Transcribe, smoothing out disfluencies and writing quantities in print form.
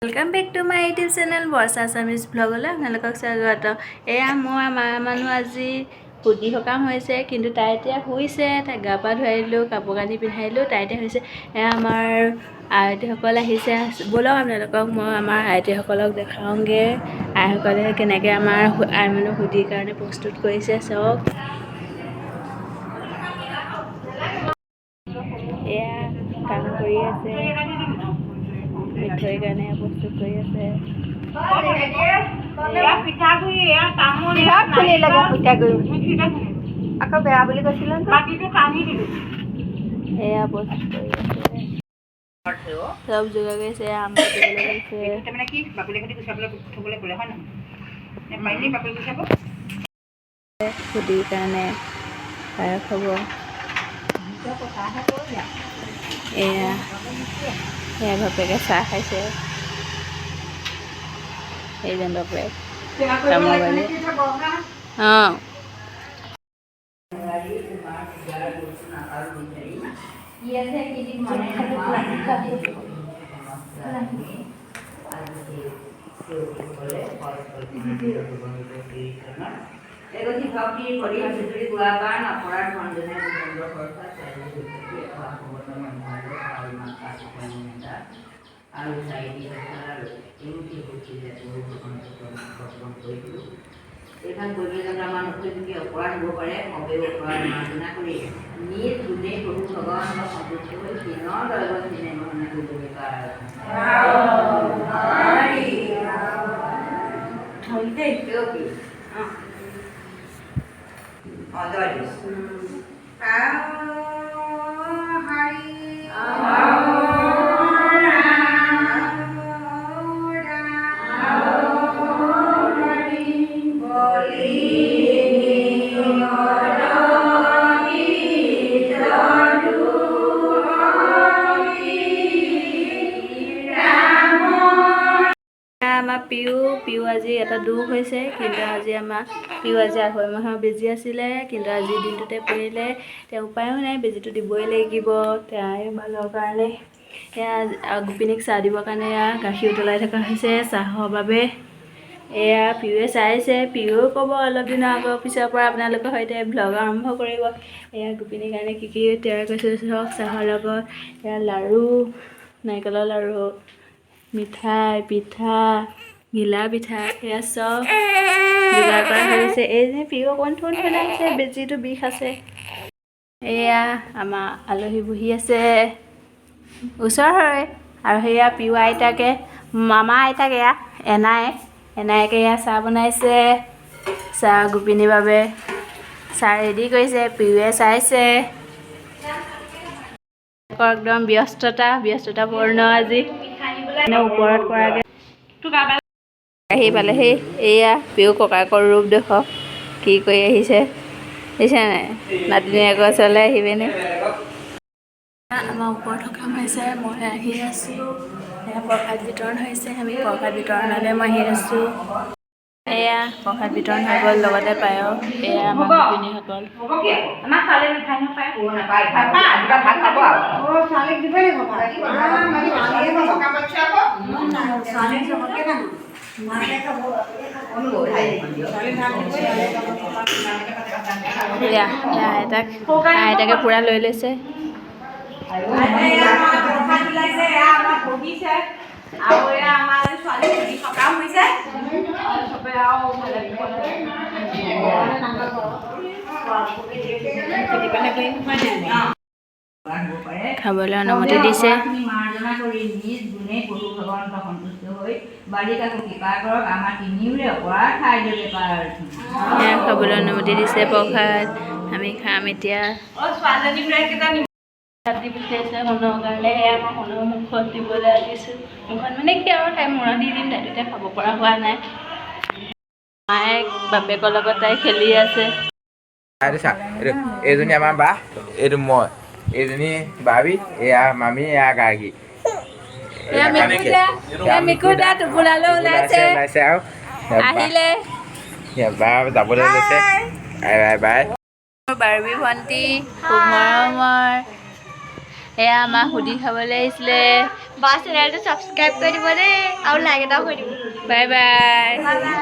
Welcome back to my YouTube channel Barsha Assamese ভ্লগলৈ আপোনালোকক স্বাগত। এয়া মই মাৰ মানুহ আজি শুদ্ধি সকাম হৈছে, কিন্তু তাই এতিয়া শুইছে। তাইক গা পা ধুৱাই দিলোঁ, কাপোৰ কানি পিন্ধাই দিলোঁ, তাই এতিয়া শুইছে। এয়া আমাৰ আইতীসকল আহিছে। ব'লক, আপোনালোকক মই আমাৰ আইতীসকলক দেখাওঁগৈ। আইসকলে কেনেকৈ আমাৰ আই মানুহ শুদ্ধিৰ কাৰণে প্ৰস্তুত কৰিছে চাওক। এয়া কাম কৰি আছে, মিঠৈৰ কাৰণে প্ৰস্তুত কৰি আছে। পিঠাগুড়ি, এয়া তামোল। কিহত খুন্দিলেগে পিঠাগুড়ি? আকৌ বেয়া বুলি কৈছিলে নহয়। বাকীটো টানি দিলো। এয়া প্ৰস্তুত কৰি আছে, চব যোগাৰ কৰিছে, আম কাটিবলৈ গৈছে। তাৰমানে কি, বাকলি কাটি গুচাবলৈ থ'বলৈ ক'লে হয় নহয়? নে পাৰিলি বাকলি গুচাব? শুদ্ধিৰ কাৰণে পায়স হ'ব। এয়া এয়া বাপেকে চাহ খাইছে। এইজন বাপেক কামৰ বাবে। অঁ। এগতি ভক্তিৰ কৰি হুঁচৰি গোৱা কাৰণ অপৰাধ ভঞ্জনে গোবিন্দ ভৰসা আৰু চাৰিটি আৰু এমুঠি ভক্তিৰে প্ৰভু কৰিছিলোঁ। এইখন কৰিবলৈ যাওঁতে আমাৰ নকৰিবলগীয়া অপৰাধ হ'ব পাৰে। সবেও অপৰাধ মাৰ্জনা কৰি নিজ গুণেই প্ৰভু ভগৱানক সন্তুষ্ট হৈ দিনৰ দৈৱ চিনে মনে কৰিবলৈ। কি অঁ, জয় দিছোঁ। আমাৰ পিউ পিউ আজি এটা দুখ হৈছে, কিন্তু আজি আমাৰ পিউ আজি 2.5 মাহৰ বেজী আছিলে, কিন্তু আজিৰ দিনটোতে পৰিলে। এতিয়া উপায়ো নাই, বেজীটো দিবই লাগিব তাইৰ ভালৰ কাৰণে। এয়া গোপিনীক চাহ দিবৰ কাৰণে এয়া গাখীৰ উতলাই থকা হৈছে চাহৰ বাবে। এয়া পিউৱে চাইছে। পিউৱেও ক'ব, অলপ দিনৰ আগৰ পিছৰ পৰা আপোনালোকৰ সৈতে ভ্লগ আৰম্ভ কৰিব। এয়া গোপিনীৰ কাৰণে কি কি তৈয়াৰ কৰিছোঁ চাওক। চাহৰ লগত এয়া লাড়ু, নাৰিকলৰ লাড়ু, মিঠাই, পিঠা, ঘিলা পিঠা, এয়া চব যোগাৰ কৰা হৈছে। এই যে পিউ অকণ থুন পেলাইছে, বেজীটো বিষ আছে। এয়া আমাৰ আলহী বহি আছে ওচৰ হয় আৰু সেয়া পিউ আইতাকে, মামা আইতাক, এয়া এনাই এনাইকে এয়া চাহ বনাইছে। চাহ গোপিনীৰ বাবে চাহ ৰেডি কৰিছে। পিউৱে চাইছে। একদম ব্যস্ততা ব্যস্ততাপূৰ্ণ আজি, মানে ওপৰত পৰাকৈ আহি পালেহি। এয়া পিউ ককাকৰ ৰূপ দেখক, কি কৰি আহিছে দেখিছে নাই? নাতিনীয়েকৰ ওচৰলৈ আহি পিনে আমাৰ ওপৰত সকাম হৈছে, মই আহি আছোঁ। এয়া প্ৰসাদ বিতৰণ হৈছে, আমি প্ৰসাদ বিতৰণলৈ মই আহি আছোঁ। এয়া প্ৰসাদ বিতৰণ হৈ গ'ল, লগতে পায়স। এয়া আমাৰ গোপিনীসকল। হ'ব কি আকৌ? আমাৰ ছোৱালীয়ে নাখায় নহয়। নাপায়, ভাত কিবা ভাত খাব আৰু। ছোৱালীক দিবই লাগিব ভাত। সকাম পাতিছে আকৌ। ছোৱালীক চবতকে ডাঙৰ। মাকে খাব, বাপেকে খাব। ছোৱালীক ভাত দিবই লাগিব। এয়া এয়া আইতাক, আইতাকে পূৰা লৈ লৈছে। এয়া আমাৰ প্ৰসাদ ওলাইছে, এয়া আমাৰ বহিছে আৰু এয়া আমাৰ আজি ছোৱালী শুদ্ধি সকাম হৈছে আৰু চবে আৰু ভালে কুশলে। খাবলৈ অনুমতি দিছে। মাৰ্জনা কৰি নিজ গুণেই প্ৰভু ভগৱন্ত সন্তুষ্ট হৈ বালিকাকো কৃপা কৰক, আমাৰ তিনিওৰে অপৰাধ ঠাই দিলে। এয়া খাবলৈ অনুমতি দিছে প্ৰসাদ, আমি খাম এতিয়া। অ, ছোৱালীজনী কেইটা দি পঠিয়াইছে সোণৰ কাৰণে। এয়া মই সোণৰ মুখত দিবলৈ আনিছোঁ। মুখত মানে কি আৰু, তাই মূৰত দি দিম। তাই তেতিয়া খাব পৰা হোৱা নাই। মায়েক বাপেকৰ লগত তাই খেলি আছে। এইটো চা, এইটো এইজনী আমাৰ বা, এইটো মই, এইজনী বাবী, এয়া মামী, এয়া গাৰ্গী। এয়া মিকুদা, এয়া মিকুদা টোপোলালৈ ওলাইছে। ওলাইছে আৰু আহিলে। এয়া বা যাবলৈ লৈছে। Bye bye bye. মোৰ বাৰ্বী ভণ্টি, খুব মৰমৰ। এয়া আমাৰ সুধি খাবলৈ আহিছিলে। বা, চেনেলটো ছাবস্ক্ৰাইব কৰি দিব দেই আৰু লাইক এটাও কৰি দিব। Bye bye.